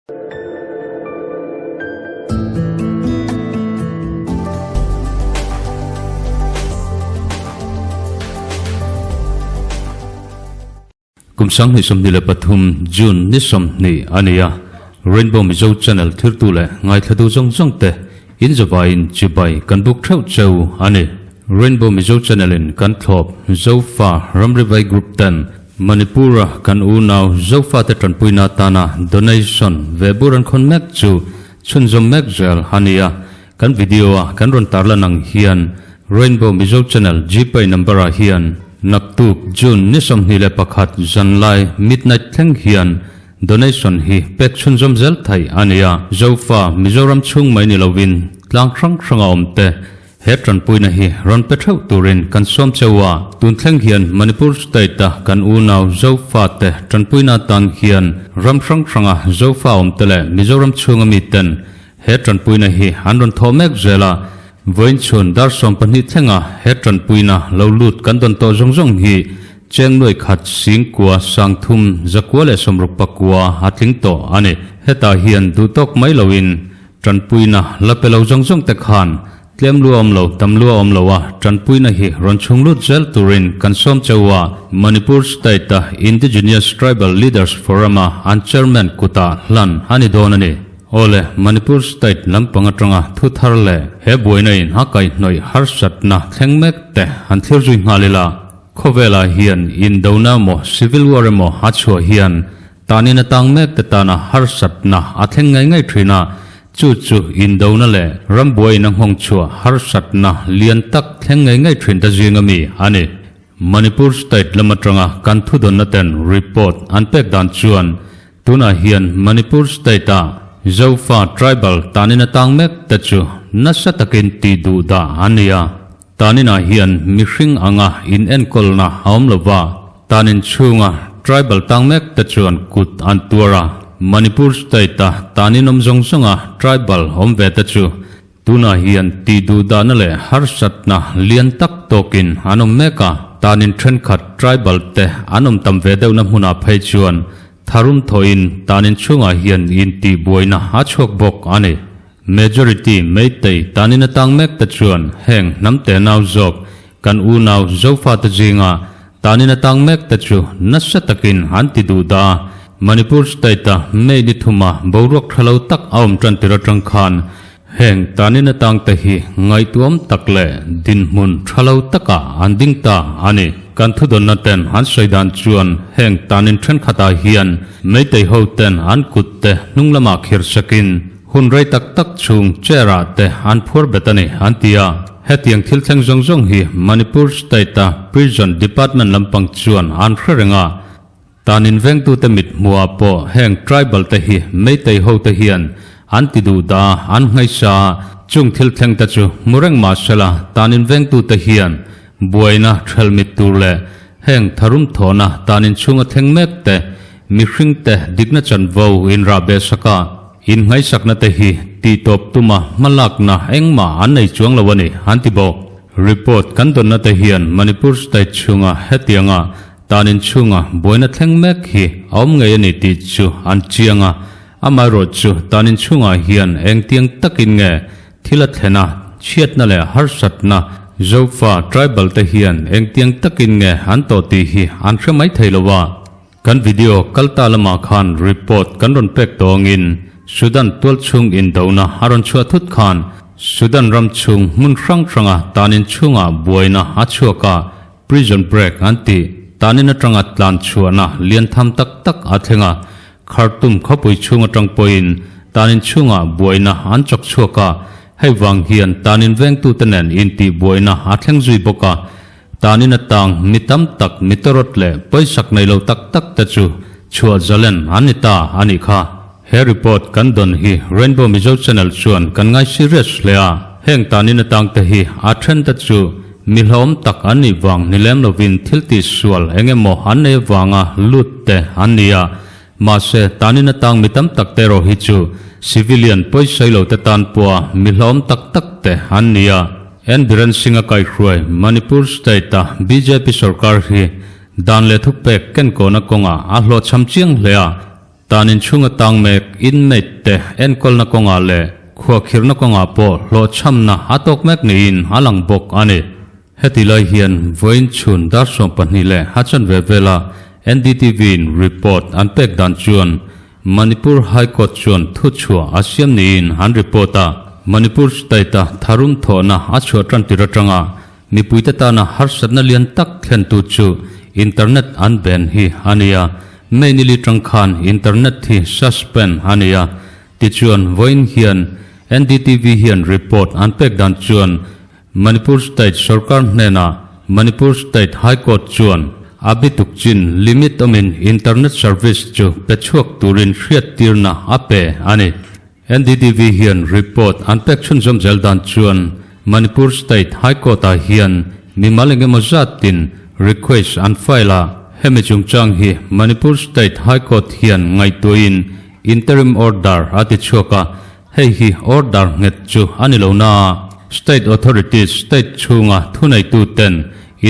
Kum 2023 June ni 20 a ni a, Rainbow Mizo Channel thirtu leh ngaithlatu zawng zawng te in zavaiin chibai kan buk theuh cheu a ni. Rainbow Mizo Channel in kan thlawp Zofa Ramrivai Group ten Manipur a kan unau Zofate tanpuina atana donation ve bur an khawn mek chu chhunzawm mek zel a ni a, kan video a kan rawn tarlan ang hian Rainbow Mizo Channel Gpay number ah hian naktuk June ni 21 zanlai midnight thleng hian donation hi pek chhunzawm zel theih a ni a, Zofa Mizoram chhung mai ni lovin tlang hrang hranga awmte He tanpuina hi rawn pe theuh turin kan sawm cheu a, tun thleng hian Manipur State-a kan unau Zofate tanpuina atan hian ram hrang hranga Zofa awmte leh Mizoram chhunga miten he tanpuina hi an rawn thawh mek zel a, vawiin chhun dar 12 thlenga he tanpuina lo lut kan dawn tawh zawng zawng hi cheng nuai khat sing kua sang thum zakua leh sawmruk pakua a tling tawh a ni. Hetah hian duhtawk mai loin Tanpuina la pe lo zawng zawng te khan tlem lua awm lo, tam lua awm lo a, tanpuina hi rawn chhung lut zel turin kan sawm cheu a, Manipur State-a Indigenous Tribal Leaders Forum-a an Chairman kutah hlan a ni dawn a ni. Awle, Manipur State lampang atanga thu thar leh he buaina in a kaihhnawih harsatna thleng mek te han thlir zui nghal ila, khawvelah hian indona emaw civil war emaw a chhuah hian Tanin a tang mek te tana harsatna a thleng ngei ngei thin a, chu chu indona leh rambuaiin a nghawng chhuah harsatna lian tak thleng ngei ngei thin te zinga mi a ni. Manipur State lam atanga kan thudawnna ten report an pek dan chuan tunah hian Manipur State ah Zofa tribal tanin a tang mek te chu nasa takin tih duh dah an ni a. Taninah hian mihring anga in enkawlna a awm lo va, tanin chhunga tribal tang mek te chuan kut an tuar a. Manipur state-a tanin awm zawng zawnga tribal awm ve te chu tunah hian tih duh dahna leh harsatna lian tak tawkin an awm mek a. Tanin thenkhat tribal te an awm tam ve deuhna hmunah phei chuan tharum thawhin tanin chhungah hian intihbuaina a chhuak bawk a ni. Majority Meitei tanin a tang mek te chuan heng hnam te nau zawk kan unau Zofate zinga tanin a tang mek te chu nasa takin an ti duh dah a. Manipur state-a May ni thuma boruak tha lo tak a awm tan tir atang khan heng tanin a tang te hi ngaihtuam tak leh dinhmun tha lo takah an ding ta a ni. Kan thudawnna ten an sawi dan chuan heng tanin thenkhatah hian Meitei ho ten an kut te hnung lamah khir sakin Hun rei tak tak chhung chair ah te an phuar bet a ni, an ti a. Hetiang thil thleng zawng zawng hi Manipur State-a Prison Department lampang chuan an hre reng a. Tan invengtute mit hmuhah pawh heng tribal te hi Meitei ho te hian an ti duh dah a, an nghaisa a. Chung thil thleng te chu hmu reng mah sela tan invengtute hian buaina hrelh mit tur leh heng tharum thawhna tan inchhunga thleng mek te mihring te dikna chanvo inrah beh sak a. Inngaihsakna te hi tihtawp tuma hmalakna engmah an nei chuang lo a ni, an ti bawk. Report kan dawnna te hian Manipur state chhunga hetianga tan inchhunga buaina thleng mek hi a awm ngei a ni tih chu an chiang a, amaherawhchu tan inchhungah hian engtiang takin nge thil a thlen a, chhiatna leh harsatna Zofa tribal te hian engtiang takin nge an tawh tih hi an hre mai thei lo a. Kan video kal ta lamah khan report kan rawn pek tawngin Sudan tualchhung indona a rawn chhuah thut khan Sudan ram chhung hmun hrang hranga tanin chhungah buaina a chhuak a, prison break an tih tanin atanga tlan chhuahna lian tham tak tak a thleng a, Khartoum khawpui chhung atang pawhin tanin chhungah buaina an chawk chhuak a, hei vang hian tanin vengtute nen intihbuaina a thleng zui bawk a. Tanin atang mi tam tak mi tawrawt leh pawisak nei lo tak tak te chu chhuah zalen an ni ta a nih kha. He report kan dawn hi Rainbow Mizo Channel chuan kan ngai serious hle a, heng tanin atang te hi a then te chu mi hlauhawm tak an nih vang ni lem lovin thil tih sual eng emaw an nei avanga lut te an ni a, mahse tanin atang mi tam tak te erawh hi chu civilian pawisawi lo te tan pawha mi hlauhawm tak tak te an ni a. N Biren Singh a kaihruai Manipur State-a bjp sorkar hi dan leh thupek kenkawhna kawngah a hlawhchham chiang hle a. Tan in chhunga tang mek inmate te enkawlna kawngah leh khuahkhirhna kawngah pawh hlawhchhamna a tawk mek niin a lang bawk a ni. Heti lai hian vawiin chhun dar 12 leh a chanve vela NDTV in report an pek dan chuan Manipur High Court chuan thuchhuah a siam niin an report a. Manipur state-a tharum thawhna a chhuah tan tir atanga mipuite tana harsatna lian tak thlentu chu internet an ban hi a ni a. May nili tang khan internet hi suspend a ni a. Tichuan vawiin hian NDTV hian report an pek dan chuan Manipur State sorkar hnenah Manipur State High Court chuan a bituk chin limit awmin internet service chu pe chhuak turin hriattirna a pe a ni. NDTV hian report an pek chhunzawm zel dan chuan Manipur State High Court-ah hian mimal engemaw zatin request an file a, hemi chungchang hi Manipur State High Court hian ngaihtuahin interim order a ti chhuak a, Hei hi order nghet chu a ni lo na, state authorities state chhunga thuneituten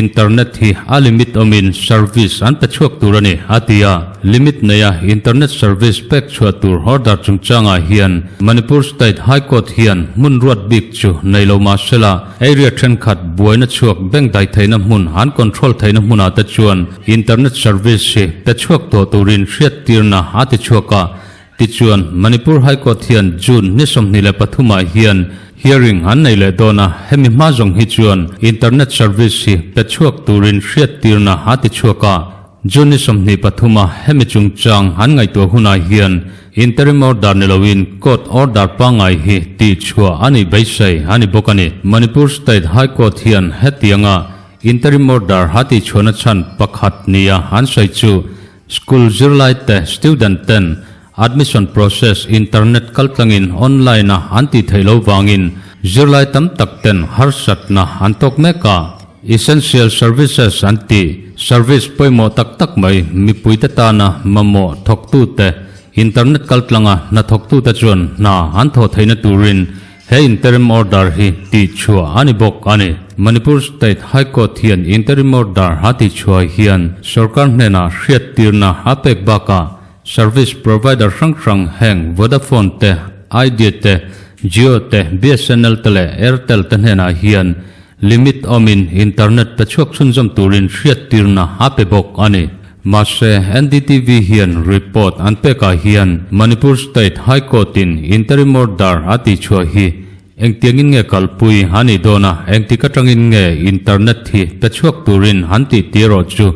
internet hi a limit awmin service an pe chhuak tur a ni, a ti a. Limit neia internet service pek chhuah tur order chungchangah hian Manipur State High Court hian hmun ruat bik chu nei lo mah sela, area thenkhat buaina chhuak bengdai theihna hmun an control theihna hmunah te chuan internet service hi pe chhuak tawh turin hriattirna a ti chhuak a. Tichuan, Manipur High Court hian June ni 23 ah hian hearing an nei leh dawn a, hemi hma zawng hi chuan internet service hi pe chhuak turin hriattirna a ti chhuak a. June ni 23 a hemi chungchang an ngaihtuah hunah hian interim order ni loin court order pangngai hi tih chhuah a nih beisei a ni bawk a ni. Manipur State High Court hian hetianga interim order a tih chhuahna chhan pakhat nia an sawi chu School zirlai te, student ten, admission process internet kaltlangin online a an tih theih lo vangin zirlai tam tak ten harsatna an tawk mek a. Essential services an tih service pawimawh tak tak mai mipuite tana mamawh thawktute internet kaltlanga hnathawktute chuan hna an thawh theihna turin He interim order hi tihchhuah a ni bawk a ni. Manipur State High Court hian interim order a tihchhuah hian sorkar hnenah hriattirna a pek bakah service provider hrang hrang heng Vodafone te, Idea te, Jio te, BSNL te leh Airtel te hnenah hian limit awmin internet pe chhuak chhunzawm turin hriattirna a pe bawk a ni. Mahse, NDTV hian report an pekah hian Manipur State High Court-in interim order a tihchhuah hi engtiangin nge kalpui a nih dawn a, engtik atangin nge internet hi pe chhuak turin an tih tih erawh chu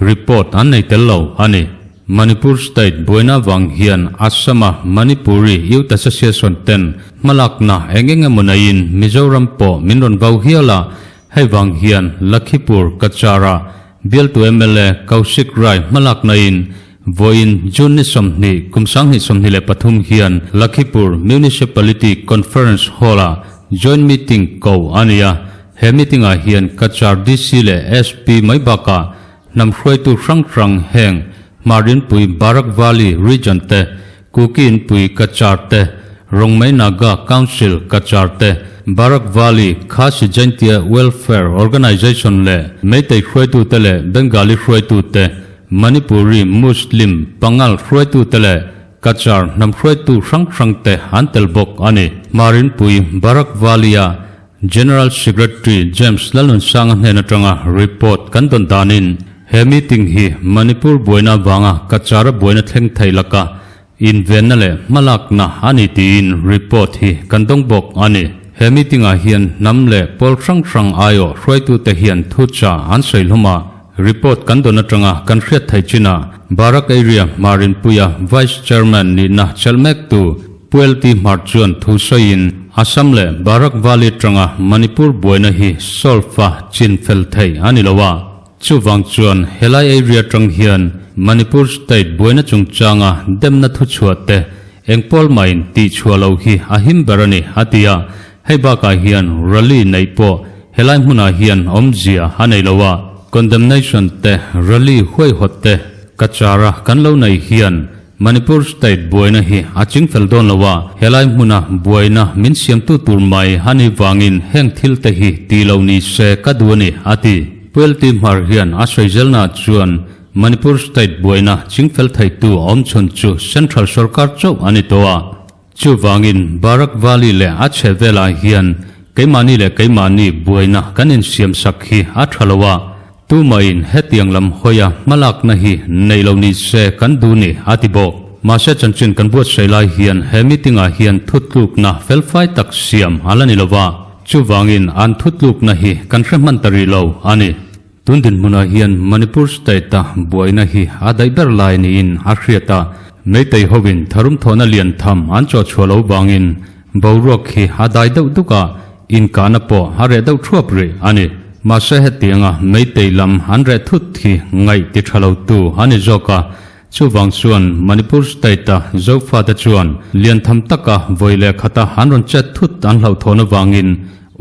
report an nei tel lo a ni. Manipur State buaina vang hian Assam-a Manipuri Youth Association ten hmalakna eng eng emaw neiin Mizoram pawh min rawn vau hial a, hei vang hian Lakhipur Kachara Bialtu mla Kaushik Rai hmalaknain vawiin June ni 20 kum 2023 hian Lakhipur Municipality Conference Hall-ah Joint Meeting ko a ni a, he meeting-ah hian Cachar DC leh SP mai bakah hnam hruaitu hrang hrang heng Hmarinpui Barak Valley Region te, Kuki inpui Cachar te, Rongmei Naga Council Cachar te, Barak Valley Khasi Jaintia Welfare Organisation leh Meitei hruaitute leh Bengali hruaitute, Manipuri Muslim Pangal hruaitute leh Cachar hnam hruaitu hrang hrang te an tel bawk a ni. Hmarinpui Barak Valley-a General Secretary James Lalnunsanga hnen atanga report kan dawn danin he meeting hi Manipur buaina avanga Cachar-a buaina thleng thei laka invenna leh hmalakna a ni tiin report hi kan dawng bawk a ni. He meeting ah hian hnam leh pawl hrang hrang aiawh hruaitute hian thucha an sawi hlawm a, report kan dawn atanga kan hriat thei chinah Barak Area Hmarinpuia Vice Chairman nihna chelh mektu Puelti Hmar chuan thu sawiin Assam leh Barak Valley atanga Manipur buaina hi solve a chin fel thei a ni lo a. Chuvang chuan helai area atang hian Manipur state buaina chungchanga demna thu chhuah te eng pawl maiin tih chhuah lo hi a him ber a ni a ti a. Hei bakah hian rally neih pawh helai hmunah hian awmzia a nei lo a. Condemnation te rally huaihawt te Cachar-a kan lo nei hian Manipur state buaina hi a chingfel dawn lo a, helai hmuna buaina min siamtu tur mai a nih vangin heng thil te hi ti lo ni se ka duh a ni, a ti. Puelti Hmar hian a sawi zelnaah chuan Manipur state buaina chingfel theitu awmchhun chu central sorkar chauh a ni tawh a. Chuvangin Barak Valley leh a chhe velah hian keimahni leh keimahni buaina kan insiamsak hi a tha lo a, tumahin hetiang lam hawia hmalakna hi neih lo ni se kan duh ni a ti bawk. Mahse chanchin kan buatsaih lai hian he meeting ah hian thutlukna felfai tak siam a la ni lo va, chuvangin an thutlukna hi kan hre hman ta rih lo a ni. Tun dinhmunah hian Manipur state-a buaina hi a daih ber lai niin a hriat a, Meitei hovin tharum thawhna lian tham an chawhchhuah lo vangin boruak hi a dai deuh duk a, inkahna pawh a reh deuh thuap rih a ni. Mahse hetianga Meitei lam an reh thut hi ngaih ti tha lotu a ni zawk a, chuvang chuan Manipur state-a Zofate chuan lian tham taka vawi leh khata an rawn chet thut an hlauhthawn avangin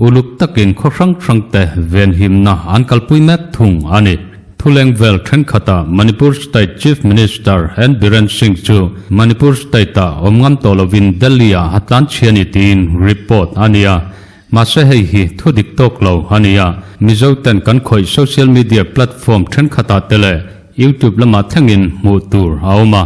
Uluk takin khaw hrang hrangte venhimna an kalpui mek thung a ni. Thuleng vel thenkhatah Manipur State Chief Minister N Biren Singh chu Manipur State-ah awm ngam tawh lovin Delhi-ah a tlan chhia ni tiin report a ni a. Mahse hei hi thu dik tawk lo a ni a, Mizo ten kan khawih social media platform thenkhatah te leh YouTube lamah thlengin hmuh tur a awm a.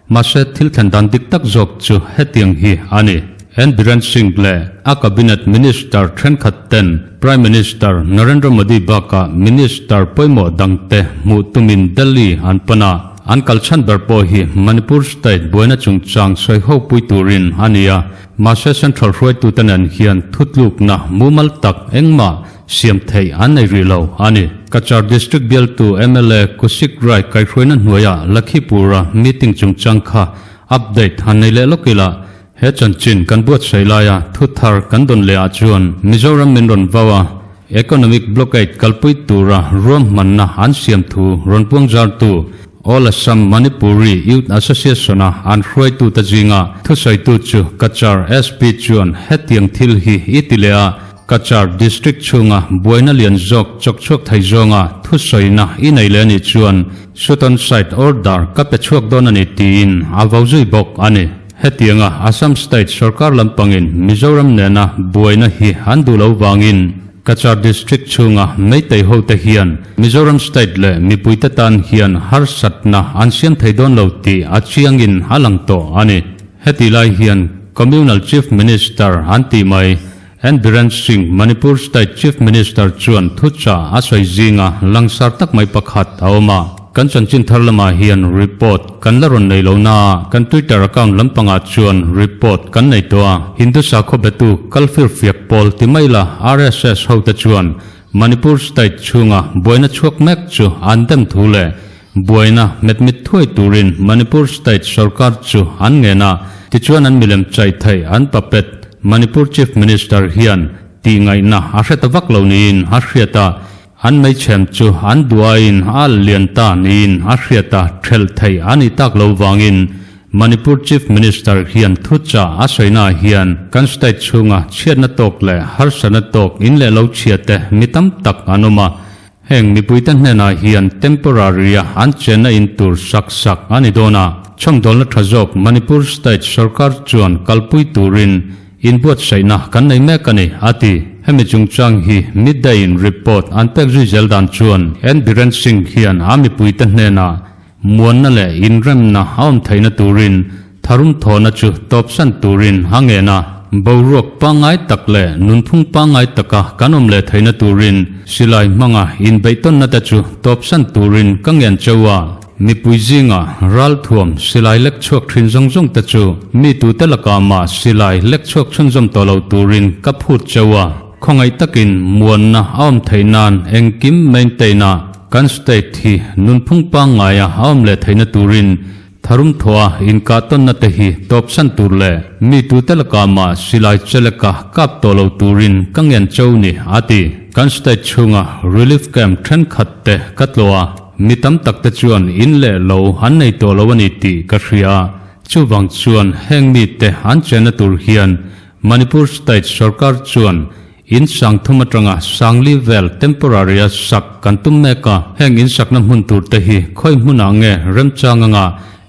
Mahse, thil thlen dan dik tak zawk chu hetiang hi a ni. N Biren Singh leh a cabinet minister thenkhat ten Prime Minister Narendra Modi bakah minister pawimawh dangte hmuh tumin Delhi an pan a. An kal chhan ber pawh hi Manipur state buaina chungchang sawi ho pui turin a ni a. Mahse, central hruaitute nen hian thutlukna mumal tak engmah Siam theih an nei rih lo a ni. Cachar District bialtu mla Kusik Rai kaihhruaina hnuaiah Lakhipur-a meeting chungchang kha update han nei leh lawk ila, he chanchin kan buatsaih laia thu thar kan dawn leh ah chuan Mizoram min rawn vau a, economic blockade kalpui tura ruahmanna an siam thu rawn puang zartu All Assam Manipuri Youth Association-a an hruaitute zinga thusawitu chu Cachar SP chuan hetiang thil hi i ti leh a, Cachar District chhunga buaina lian zawk chawkchhuak thei zawnga thusawina i nei leh a nih chuan shoot on sight order ka pe chhuak dawn a ni tiin a vo zui bawk a ni. Hetianga Assam State sorkar lampangin Mizoram nena buaina hi an duh lo vangin Cachar District chhunga Meitei hote hian Mizoram State leh mipuite tan hian harsatna an siam thei dawn lo tih a chiangin a lang tawh a ni. Hetih lai hian Communal Chief Minister an tih mai N Biren Singh, Manipur State Chief Minister chuan thuchah a sawi zinga langsar tak mai pakhat a awm a. Kan chanchin thar lamah hian report kan la rawn nei lo naa kan Twitter account lampangah chuan report kan nei tawh a. Hindu sakhaw betu kalfir fiak pawl ti mai la RSS hote chuan Manipur State chhunga buaina chhuak mek chu an dem thu leh Buaina metmit thuai turin Manipur State sorkar chu an ngen a, tichuan an milem chaih theih an puppet Manipur Chief Minister hian tih ngaihna a hre ta vak lo niin a hriat a, an meichhem chu an duaiin a al lian ta niin a hriat a, thelh theih a nih tak lo vangin Manipur Chief Minister hian thuchah a sawina hian kan state chhunga chhiatna tawk leh harsatna tawk in leh lo chhia te mi tam tak an awm a, Heng mipuite hnenah hian temporary-a an chenna in tur sak sak a ni dawn a, chhawmdawlna tha zawk Manipur State sorkar chuan kalpui turin inbuatsaihna kan nei mek a ni, a ti. Hemi chungchang hi Midday-in report an pek zui zel dan chuan N Biren Singh hian a mipuite hnenah Muanna leh inremna a awm theihna turin tharum thawhna chu tawpsan turin a ngen a. Boruak pangngai tak leh nunphung pangngai taka kan awm leh theihna turin silai hmanga inbeihtawnna te chu tawpsan turin ka ngen cheu a. Mipui zinga ralthuam silai lek chhuak thin zawng zawng te chu mi tute lakah mah silai lek chhuak chhunzawm tawh lo turin ka phut cheu a. Khawngaih takin muanna a awm theih nan engkim maintain a kan state hi nunphung pangngaia a awm leh theihna turin tharum thawha inkahtawnna te hi tawpsan tur leh mi tute lakah mah silai cheleka kap tawh lo turin ka ngen cho ni a ti. Kan state chhunga relief camp thenkhat te ka tlawh a, mi tam tak te chuan in leh lo an nei tawh lo a ni tih ka hria a, chuvang chuan heng mite an chenna tur hian Manipur State sorkar chuan in sang thum atanga sangli vel temporary a sak kan tum mek a, heng in sakna hmun tur te hi khawi hmunah nge remchang anga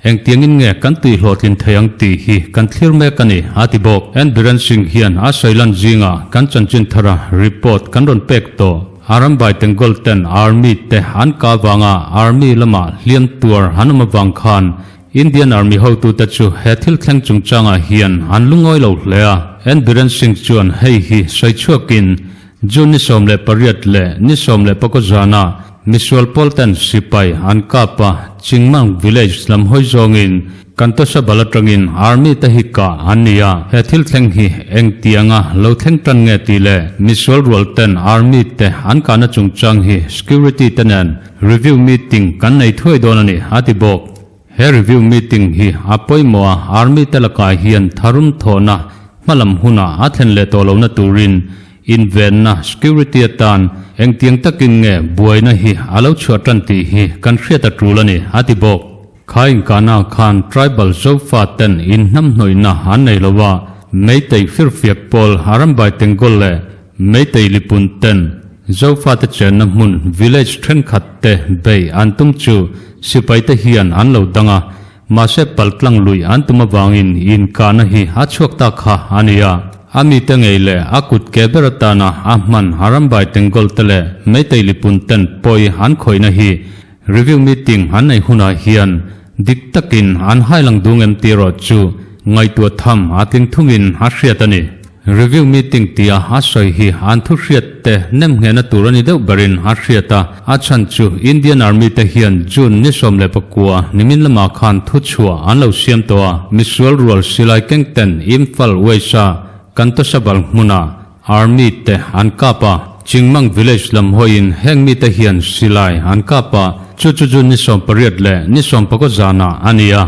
engtiangin nge kan tui hlawhtlin thei ang tih hi kan thlir mek a ni, a ti bawk. N Biren Singh hian a sawi lan zingah kan chanchin thara report kan rawn pek tawh. Arambai Tengol ten Army te an kah vanga Army lama hliam tuar an awm avang khan Indian Army hotute chu he thil thleng chungchangah hian an lungawi lo hle a. N Biren Singh chuan hei hi sawi chhuakin June ni 18 leh ni 19 zana misual pawl ten sipai an kap a, Chingmang village lam hawi zawngin Kantosha bal atangin Army te hi kah an ni a, he thil thleng hi engtianga lo thleng tan nge tih leh misual rual ten Army te an kahna chungchang hi security te nen review meeting kan nei thuai dawn a ni, a ti bawk. He review meeting hi a pawimawh a, Army te lakah hian tharum thawhna hmalam hunah a thlen leh tawh lohna turin invenna, security, atan engtiang takin nge buaina hi a lo chhuah tan tih hi kan hriat a tul a ni, a ti bawk. Kha inkahna khan tribal Zofa ten inhnamhnawihna an nei lo a, Meitei firfiak pawl Arambai Tengol leh Meitei Lipun ten Zofa te chenna hmun village thenkhat te bei an tum chu sipai te hian an lo dang a, mahse paltlang lui an tum avangin inkahna hi a chhuak ta kha a ni a. A mite ngei leh a kut ke ber atana a hman Arambai Tengol te leh Meitei Lipun ten pawi an khawihna hi Review meeting an nei hunah hian dik takin an hailang dung em tih erawh chu ngaihtuah tham a tling thungin a hriat a ni. Review meeting tia a sawi hi an thu hriat te nem nghehna tur a ni deuh berin a hriat a, a chhan chu Indian Army te hian June ni 19 nimin lamah khan thu chhuah an lo siam tawh a, misual rual silai keng ten Imphal West-a Kantosabal hmuna Army te an kap a, Chingmang village lam hawiin heng mite hian silai an kap a, chu chu chu ni 18 leh ni 19 zanah a ni a.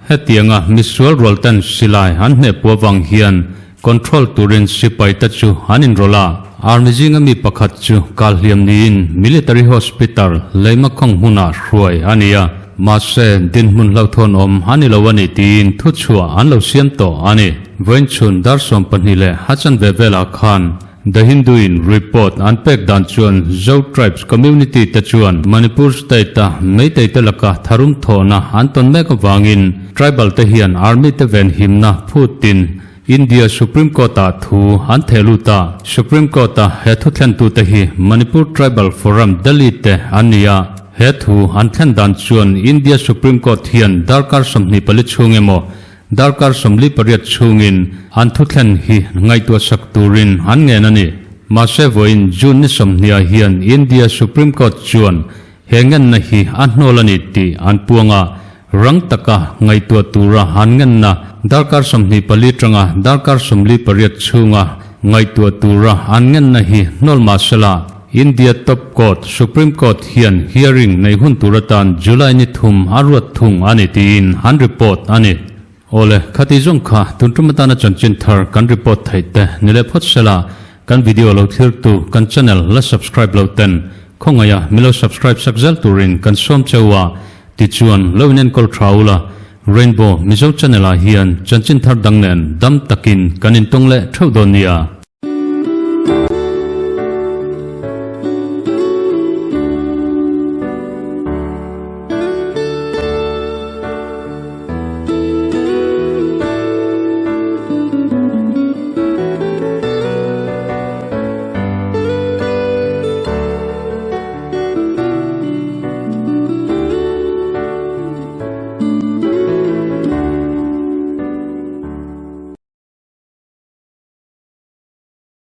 Hetianga misual rual ten silai an hneh puah vang hian control turin sipai te chu an inrawlh a, Army zinga mi pakhat chu kalhliam niin Military Hospital Leimakhawng hmunah hruai a ni a, mahse dinhmun hlauhthawn awm a ni lo a ni tiin thuchhuah an lo siam tawh a ni. Vawiinchhun dar 12 leh a chanve velah khan The Hindu-in report an pek dan chuan Zo Tribes community te chuan Manipur state-a Meitei te laka tharum thawhna an tawn mek avangin tribal te hian army te venhimna phutin India Supreme Court-ah thu an theh lut a. Supreme Court-a he thu thlentute hi Manipur Tribal Forum Delhi te an ni a. He thu an thlen dan chuan India Supreme Court hian darkar 24 chhung emaw Darkar 48 chhungin an thuthlen hi ngaihtuah sak turin an ngen a ni. Mahse vawiin June ni 20 ah hian India Supreme Court chuan he ngenna hi a hnawl a ni tih an puang a, rang taka ngaihtuah tura an ngenna darkar 24 tanga darkar 48 chhunga ngaihtuah tura an ngenna hi hnawl mahsela India Top Court, Supreme Court hian hearing nei hun tur atan July ni 3 a ruat thung a ni tiin an report a ni. Awle, khati zawng kha tun tum atana chanchin thar kan report theih te ni leh phawt sela, kan video lo thlir tu kan channel la subscribe lo ten khawngaih a milo subscribe sak zel turin kan sawm cheu a, tichuan lo in enkawl tha ula, Rainbow Mizo channel ah hian chanchin thar dang nen dam takin kan intawng leh theuh dawn nia.